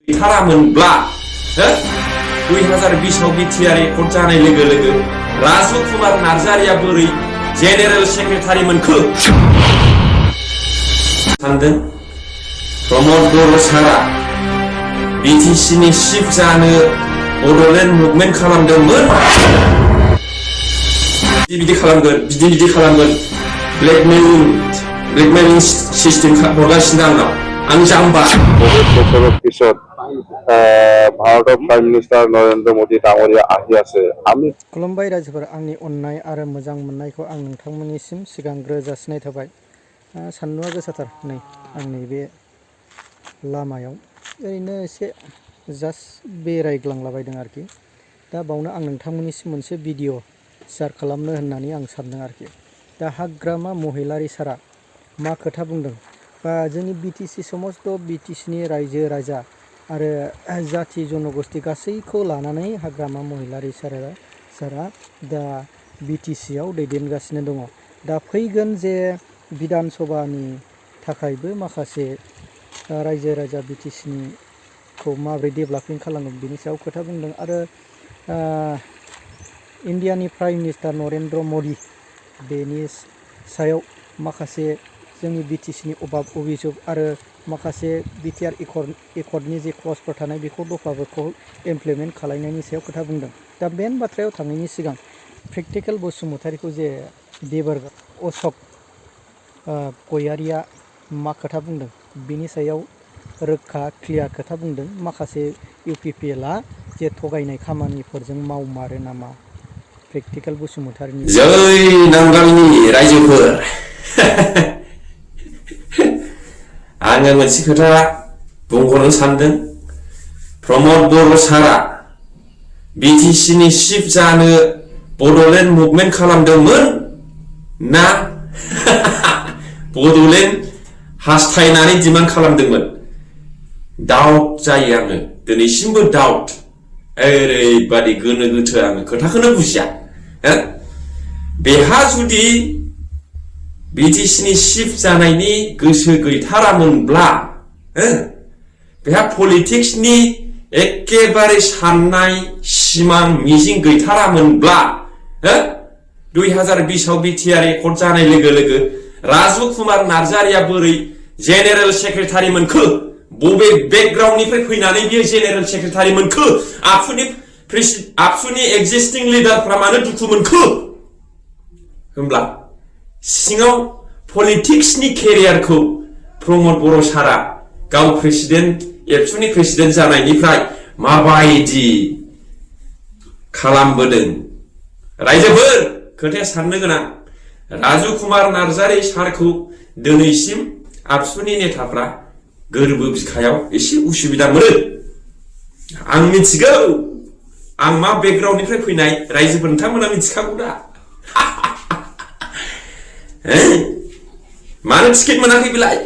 गैथारामोनब्ला 2020आव BTR accord जानाय लोगो लोगो राजु कुमार नार्जारिया बोरै जेनेरेल सेक्रेटारि मोनखो सानदों प्रमद बर' सारा बिटिसिनि चिफ जानो बड'लेण्ड मुभमेन्ट खालामदोंमोन बिदि खालामगोन ब्लेकमेलिं सिस्टेम हरगासिनो आं जाम्बा পিছত ভাৰতৰ প্ৰাইম মিনিষ্টাৰ নৰেন্দ্ৰ মোদী ডাঙৰীয়া আহি আছে আমি खुलुमबाय रायजोफोर आंनि अननाय आरो मोजां मोननायखौ आं नोंथांमोननिसिम सिगांग्रो जासिनाय थाबाय सान्दुङा गोसाथार नै आंनि बे लामायाव ओरैनो एसे जास्ट बेरायग्लांलाबायदों आरोखि दा बावनो आं नोंथांमोननिसिम मोनसे भिडिअ शेयार खालामनो होननानै आं सानदों आरोखि दा हाग्रामा महिलारि सारा मा खोथा बुंदों बा जोंनि बिटिसि समस्त बिटिसिनि रायजो राजा आरो जाथि जनगोष्ठी गासैखौ लानानै हाग्रामा महिलारि सारा दा बिटिसिआव दैदेनगासिनो दङ दा फैगोन जे बिधान सभानि थाखायबो माखासे रायजो राजा बिटिसिनिखौ माबोरै डेभेलपमेन्ट खालामो बिनि सायाव खोथा बुंदों आरो इन्डियानि प्राइम मिनिस्टार नरेन्द्र मदि बेनि सायाव माखासे जोंनि बिटिसिनि अभाब अभियोग आरो माखासे बिटिआर एकर्डनि जे क्लजफोर थानाय बेखौ दफाफोरखौ इमप्लिमेन्ट खालामनायनि सायाव खोथा बुंदों दा मेन बाथ्रायाव थांनायनि सिगां प्रेक्टिकेल बसुमतारीखौ जे देबर अशक गयारिया मा खोथा बुंदों बिनि सायाव रोखा क्लियार खोथा बुंदों माखासे इउपिपिएलआ जे थगायनाय खामानिफोरजों मावमारो नामा प्रेक्टिकेल बसुमतारीनि जय नांगालनि रायजोफोर आङो मोनसे खोथा बुंहरनो सानदों प्रमद बर' सारा बिटिसिनि चिफ जानो बड'लेण्ड मुभमेन्ट खालामदोंमोन ना बड'लेण्ड हास्थायनानै डिमान्ड खालामदोंमोन डाउट जायो आङो दिनैसिमबो डाउट ओरैबादि गोनो गोथो आङो खोथाखौनो बुजिया बेहा जुदि बिटिसिनि चिफ जानायनि गोसो गैथारामोनब्ला बेहा पलिटिक्सनि एकेबारे साननाय सिमां मिजिं गैथारामोनब्ला 2020आव बिटिआर एकर्ड जानाय लोगो लोगो राजु कुमार नार्जारिया बोरै जेनेरेल सेक्रेटारि मोनखो बबे बेकग्राउन्डनिफ्राय फैनानै बियो जेनेरेल सेक्रेटारि मोनखो आबसुनि एक्जिस्टिं लिडारफ्रा मानो दुखु मोनखो होमब्ला सिङाव पलिटिक्सनि केरियारखौ प्रमद बर' सारा गाव प्रेसिडेन्ट एबसुनि प्रेसिडेन्ट जानायनिफ्राय माबायदि खालामबोदों रायजोफोर खोथाया साननो गोनां राजु कुमार नार्जारि सारखौ दिनैसिम आबसुनि नेताफ्रा गोरबो बिखायाव एसे उसुबिदा मोनो आं मिथिगौ आं मा बेकग्राउन्डनिफ्राय फैनाय रायजोफोर नोंथांमोना मिथिखागौ दा मानो टिकेट मोनाखै बिलाय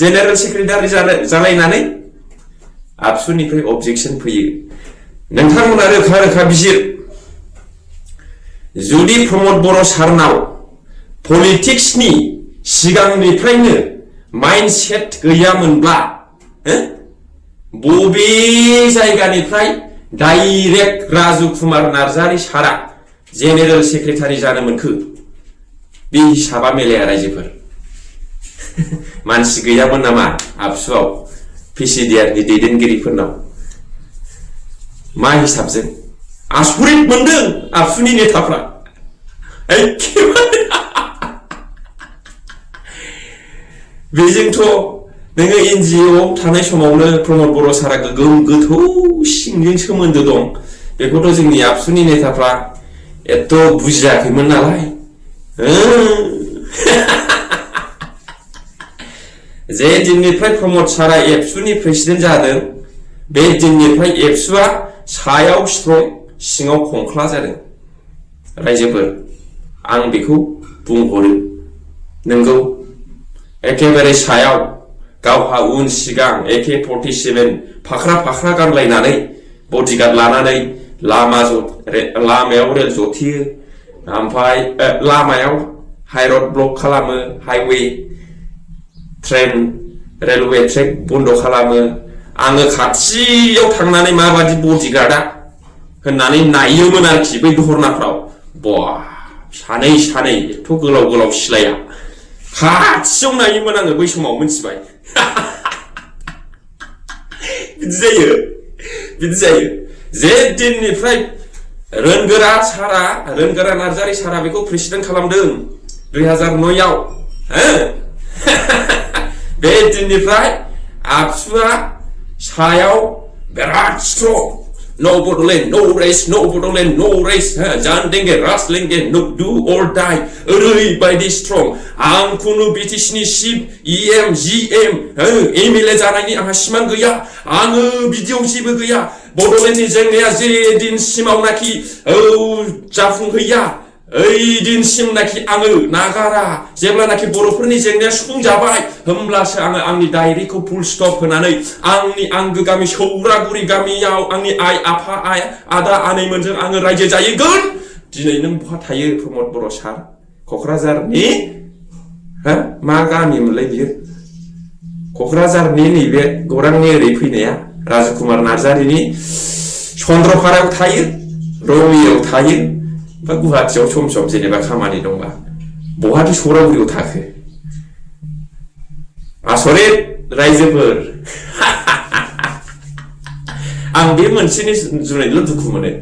जेनेरेल सेक्रेटारि जालायनानै आबसुनिफ्राय अबजेक्शन फैयो नोंथांमोना रोखा रोखा बिजिर जुदि प्रमद बर' सारनाव पलिटिक्सनि सिगांनिफ्रायनो माइन्डसेट गैयामोनब्ला बबे जायगानिफ्राय डाइरेक्ट राजु कुमार नार्जारि सारा जेनेरेल सेक्रेटारि जानो मोनखो बे हिसाबा मिलाया रायजोफोर मानसि गैयामोन नामा आबसुआव पिसिडिआरनि दैदेनगिरिफोरनाव मा हिसाबजों आसरित मोनदों आबसुनि नेताफ्रा बेजोंथ' नोङो एनजिअ थानाय समावनो प्रमद बर' सारा गोगोम गोथौ सिंजों सोमोन्दो दं बेखौथ' जोंनि आबसुनि नेताफ्रा एथ' बुजियाखैमोन नालाय जे दिननिफ्राय प्रमद सारा एबसुनि प्रेसिडेन्ट जादों बे दिननिफ्राय एबसुआ सायाव स्ट्रं सिङाव खंख्ला जादों रायजोफोर आं बेखौ बुंहरो नंगौ एकेबारे सायाव गावहा उन सिगां AK-47 फाख्रा गानलायनानै बडिगार्ड लानानै लामायाव रेल जथियो ओमफ्राय लामायाव हाइरड ब्लक खालामो हाइवे ट्रेन रेलवे ट्रेक बन्द खालामो आङो खाथियाव थांनानै माबादि बडिगार्डआ होननानै नायोमोन आरोखि बै धरनाफ्राव बा सानै एथ' गोलाव सिलाया खाथियाव नायोमोन आङो बै समाव मिथिबाय बिदि जायो जे दिननिफ्राय रोनगोरा नार्जारी सारा बेखौ प्रेसिडेन्ट खालामदों 2009आव बे दिननिफ्राय आबसुआ सायाव बिराद strong No Bodoland, no race, no Bodoland, no race. Jan Denge, Ras Lenge, no do or die. ओरैबायदि strong. आं खुनु BTCनि सिप EM, GM, MLA जानायनि आंहा सिमां गैया. आङो बिदियाव जेबो गैया. बड'लेण्डनि जेंनाया जे दिनसिमावनाखि जाफुंहैया ओइ दिनसिमनाखि आङो नागारा जेब्लानाखि बर'फोरनि जेंनाया सुफुंजाबाय होमब्लासो आङो आंनि डायरिखौ फुल स्टप होनानै आंनि आंगो गामि सौरागुरि गामियाव आंनि आइ आफा आदा आनैमोनजों आङो रायजो जाहैगोन। दिनै नों बहा थायो प्रमद बर' सार? क'क्राझारनि मा गामिमोनलाय बियो? क'क्राझारनि नैबे गौरांनि ओरै फैनाया राजकुमार नार्जारिनि चन्द्रपारायाव थायो, रङियाव थायो बा गुवाहाटियाव सम जेनेबा खामानि दंबा बहाथो सौरागुरियाव थाखो? आसरित रायजोफोर आं बे मोनसेनि जुनैल' दुखु मोनो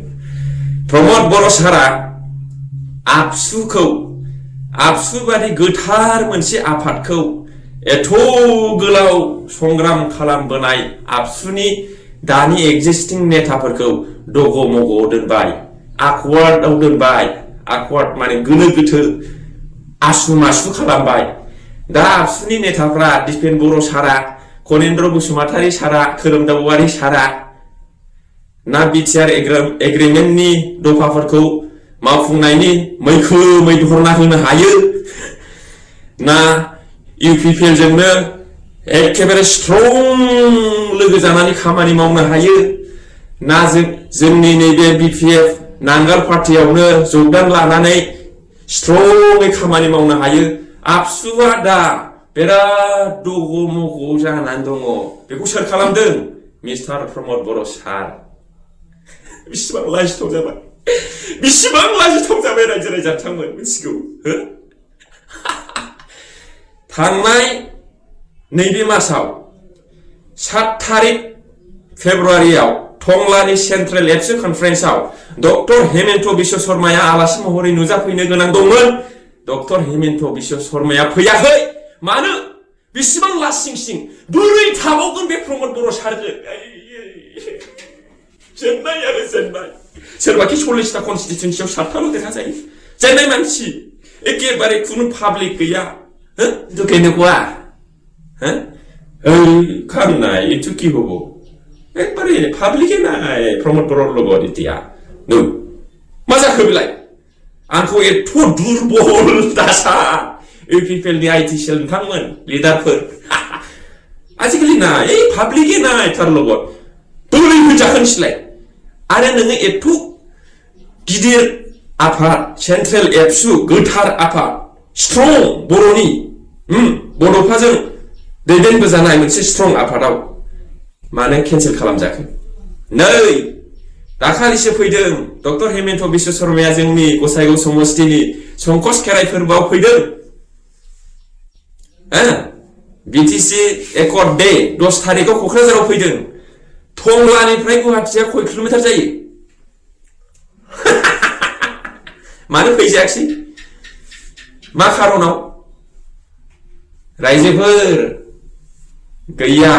प्रमद बर' सारा आबसु बादि गोथार मोनसे आफादखौ एथ' गोलाव संग्राम खालामबोनाय आबसुनि दानि एक्जिस्टिं नेताफोरखौ दग' मग' दोनबाय, आकवार्डआव दोनबाय। आकवार्ड माने गोनो गोथो आसु मासु खालामबाय। दा आबसुनि नेताफ्रा दिपेन बर' सारा, कनेन्द्र बसुमतारी सारा, खोरोमदाव औवारी सारा ना बिटिआर एग्रिमेन्टनि दफाफोरखौ मावफुंनायनि मैखोमै धरना होनो हायो, ना इउपिपिएलजोंनो एखेबारे स्ट्रं लोगो जानानै खामानि मावनो हायो, ना जोंनि नैबे बिपिएफ नांगाल पार्टियावनो जगदान लानानै स्ट्रङै खामानि मावनो हायो। आबसुआ दा बिराद दग' मग' जानानै दङ। बेखौ सोर खालामदों? मिस्टार प्रमद बर' सार। बिसिबां लाजिथाव जाबाय रायजो राजाथांमोन मिथिगौ। थांनाय नैबे मासाव 7 तारिख फेब्रुवारियाव टंलानि सेन्ट्रेल एबसु कनफारेन्सआव डक्टर हेमन्त बिश्व शर्माया आलासि महरै नुजाफैनो गोनां दंमोन। डक्टर हेमन्त बिश्व शर्माया फैयाखै। मानो? बेसेबां लासिंसिं बोरै थाबावगोन बे प्रमद बर' सारजों? जेननाय आरो जेननाय। सोरबाखि 40टा कनस्टिटिउन्सियाव 7टाल' देरहाजायो। जेननाय मानसि एखेबारे खुनु पाब्लिक गैया। दुखे नखवा खामनाय एथु কি হবো একবারে পাবলিকে নাই প্রমোদ বড়র লগত এতিয়া নো मा जाखो बेलाय? आंखौ एथ' दुरबल दासा इउपिपिएल नि आइटि सेल नोंथांमोन लिडारफोर आजिखालि ना এই पाब्लिके নাই तार লগত बोरै होजाखोनसैलाय? आरो नोङो एथ' गिदिर आफाद सेन्ट्रेल एबसु गोथार आफाद स्ट्रं बर'नि बड'फाजों दैदेनबोजानाय मोनसे स्ट्रं आफादाव मानो केन्सेल खालामजाखो? नै दाखालिसो फैदों डक्टर हेमन्त बिश्व शर्माया जोंनि गसाइगाव समस्तिनि संकस खेराइ फोरबोआव फैदों। बिटिसि एकर्ड डे 10 तारिखआव क'क्राझाराव फैदों। टंलानिफ्राय गुवाहाटिया खय किल'मिटार जायो? मानो फैजायाखसै? मा खारनाव? रायजोफोर गैया।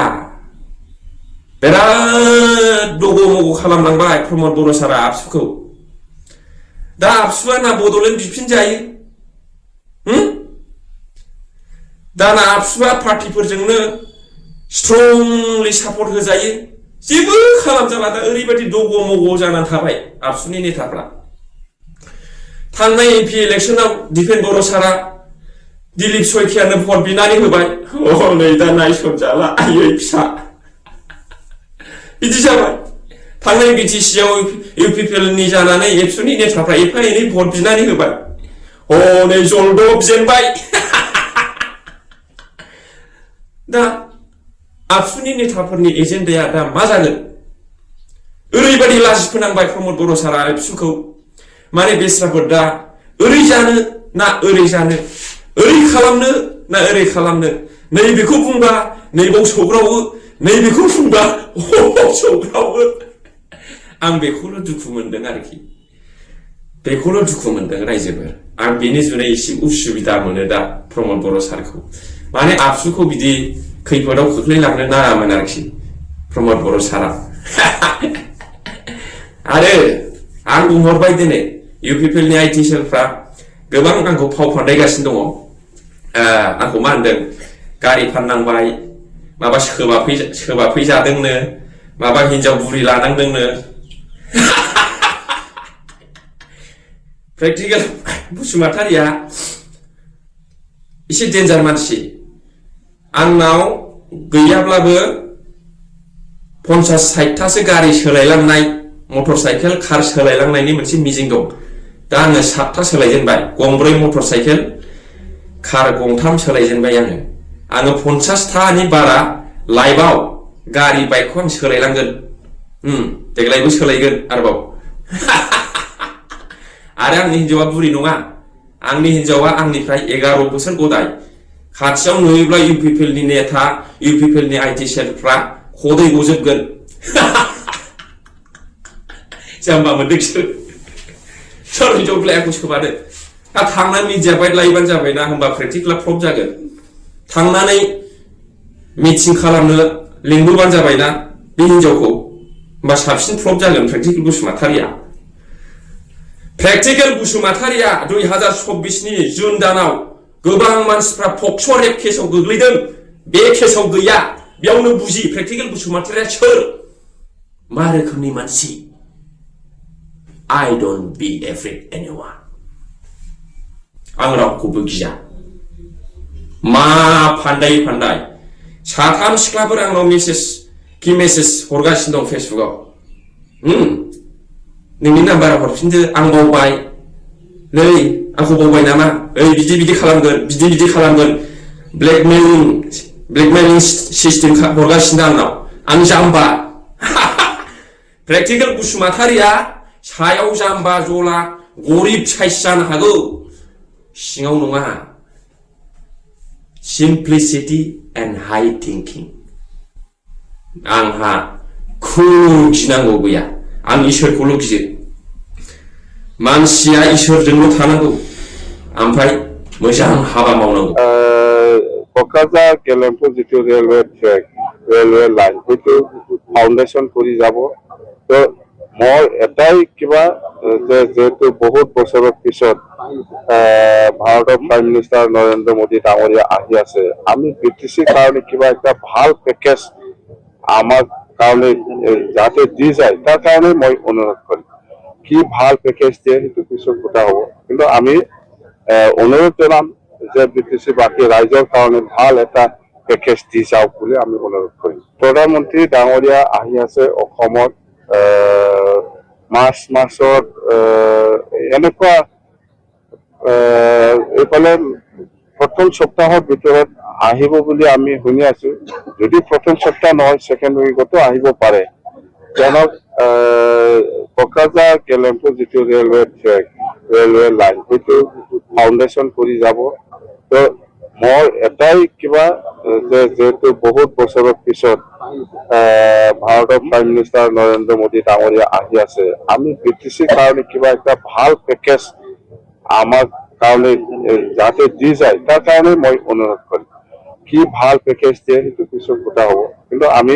बिराद दग' मग' खालामलांबाय प्रमद बर' सारा आबसुखौ। दा आबसुआ ना बड'लेण्ड बिफिनजायो, दाना आबसुआ पार्टिफोरजोंनो स्ट्रंलि सापर्ट होजायो। जेबो खालामजाला। दा ओरैबायदि दग' मग' जानानै थाबाय आबसुनि नेताफ्रा। थांनाय एमपि इलेक्सनाव दिपेन बर' सारा दिलीप सयखियानो भट बिनानै होबाय। नै दा नायसनजाला आयै फिसा बिदि जाबाय। थांनाय बिटिसिआव इउपिपिएलनि जानानै एबसुनि नेताफ्रा एफा एनै भट बिनानै होबाय। नै जलदब जेनबाय। दा आबसुनि नेताफोरनि एजेन्डाया दा मा जागोन? ओरैबायदि लाजिफोनांबाय प्रमद बर' सारा आबसुखौ, माने बेस्राफोर दा ओरै जानो ना ओरै जानो, ओरै खालामनो ना ओरै खालामनो, नैबेखौ बुंबा नैबाव सौग्रावो, नैबेखौ बुंबा हबाव सौग्रावो। आं बेखौल' दुखु मोनदों आरोखि, बेखौल' दुखु मोनदों रायजोफोर। आं बेनि जुनै एसे उसुबिदा मोनो दा प्रमद बर' सारखौ, माने आबसुखौ बिदि खैफोदाव खोख्लैलांनो नाङामोन आरोखि प्रमद बर' सारा। आरो आं बुंहरबाय दिनै इउपिपिएलनि आइटि सेलफ्रा गोबां आंखौ फाव फान्दायगासिनो दङ। आंखौ मा होनदों, गारि फाननांबाय, माबा सोबाफैजादोंनो, माबा हिनजाव बुरि लानांदोंनो। प्रेक्टिकेल बसुमतारिया एसे डेन्जार मानसि। आंनाव गैयाब्लाबो 50-60थासो गारि सोलायलांनाय, मटर साइकेल कार सोलायलांनायनि मोनसे मिजिं दं। दा आङो 7था सोलायजेनबाय, गंब्रै मटर साइकेल कार गंथाम सोलायजेनबाय आङो 50थानि बारा लाइफआव गारि बाइकखौ आं सोलायलांगोन। देग्लायबो सोलायगोन आरोबाव। आरो आंनि हिनजावा बुरि नङा, आंनि हिनजावा आंनिफ्राय 11 बोसोर गदाय। खाथियाव नुयोब्ला इउपिपिएलनि नेता, इउपिपिएलनि आइटि सेलफ्रा खदै गजोबगोन। जाम्बा मोनदों सोर हिनजावलाय आंखौ सोबानो। दा थांनानै मिडिया बाइट लायोबानो जाबायना, होमबा प्रेक्टिकेला फ्लप जागोन। थांनानै मिटिं खालामनो लिंबोबानो जाबायना बे हिनजावखौ, होमबा साबसिन फ्लप जागोन प्रेक्टिकेल बसुमतारिया। प्रेक्टिकेल बसुमतारिया 2024नि जुन दानाव गोबां मानसिफ्रा पक्स' रेप केसाव गोग्लैदों, बे केसाव गैया। बेयावनो बुजि प्रेक्टिकेल बसुमतारिया सोर, मा रोखोमनि मानसि। I don't be afraid anyone. आं रावखौबो गिया। मा फान्दाय साथाम सिख्लाफोर आंनाव मेसेज हरगासिनो दं फेसबुकआव। नोंनि नाम्बारा हरफिनदो, आं बावबाय, नै आंखौ बावबाय नामा, ओइ बिदि खालामगोन, बिदि खालामगोन, ब्लेकमेलिं सिस्टेम हरगासिनो आंनाव। आं जाम्बा। प्रेक्टिकेल बसुमतारिया सायाव जाम्बा जला गरिब साइस जानो हागौ, सिङाव नङा। Simplicity and high thinking. आंहा खुनु गिनांगौ गैया, आं इसोरखौल' गियो। मानसिया इसोरजोंल' थानांगौ, ओमफ्राय मोजां हाबा मावनांगौ। क'क्राझार गेलेमफु जितु रेलवे ट्रेक, रेलवे लाइन, हयতো फाउन्डेशन কৰি যাব। তো মোৰ এটাই কিবা যে যেহেতু বহুত বছৰৰ পিছত ভাৰতৰ প্ৰাইম মিনিষ্টাৰ নৰেন্দ্ৰ মোদী ডাঙৰীয়া আহি আছে, আমি বিটিচিৰ কাৰণে কিবা এটা ভাল পেকেজ আমাৰ কাৰণে যাতে দি যায়, তাৰ কাৰণে মই অনুৰোধ কৰিম। কি ভাল পেকেজ দিয়ে সেইটো পিছত কথা হ'ব, কিন্তু আমি অনুৰোধ জনাম যে বিটিচি বাকী ৰাইজৰ কাৰণে ভাল এটা পেকেজ দি যাওক বুলি আমি অনুৰোধ কৰিম। প্ৰধানমন্ত্ৰী ডাঙৰীয়া আহি আছে অসমত মাৰ্চ মাহত, এনেকুৱা এইফালে প্ৰথম সপ্তাহৰ ভিতৰত আহিব বুলি আমি শুনি আছো। যদি প্ৰথম সপ্তাহ নহয়, ছেকেণ্ড উইকতো আহিব পাৰে। জনক কোকৰাঝাৰ গেলেমপুৰ যিটো ৰেলৱে ট্ৰেক, ৰেলৱে লাইন, হয়তো ফাউণ্ডেশ্যন কৰি যাব। তো মোৰ এটাই কিবা যে যেহেতু বহুত বছৰৰ পিছত ভাৰতৰ প্ৰাইম মিনিষ্টাৰ নৰেন্দ্ৰ মোদী ডাঙৰীয়া আহি আছে, আমি বিটিচিৰ কাৰণে কিবা এটা ভাল পেকেজ আমাৰ কাৰণে যাতে দি যায়, তাৰ কাৰণে মই অনুৰোধ কৰিম। কি ভাল পেকেজ দিয়ে সেইটো পিছত কথা হ'ব, কিন্তু আমি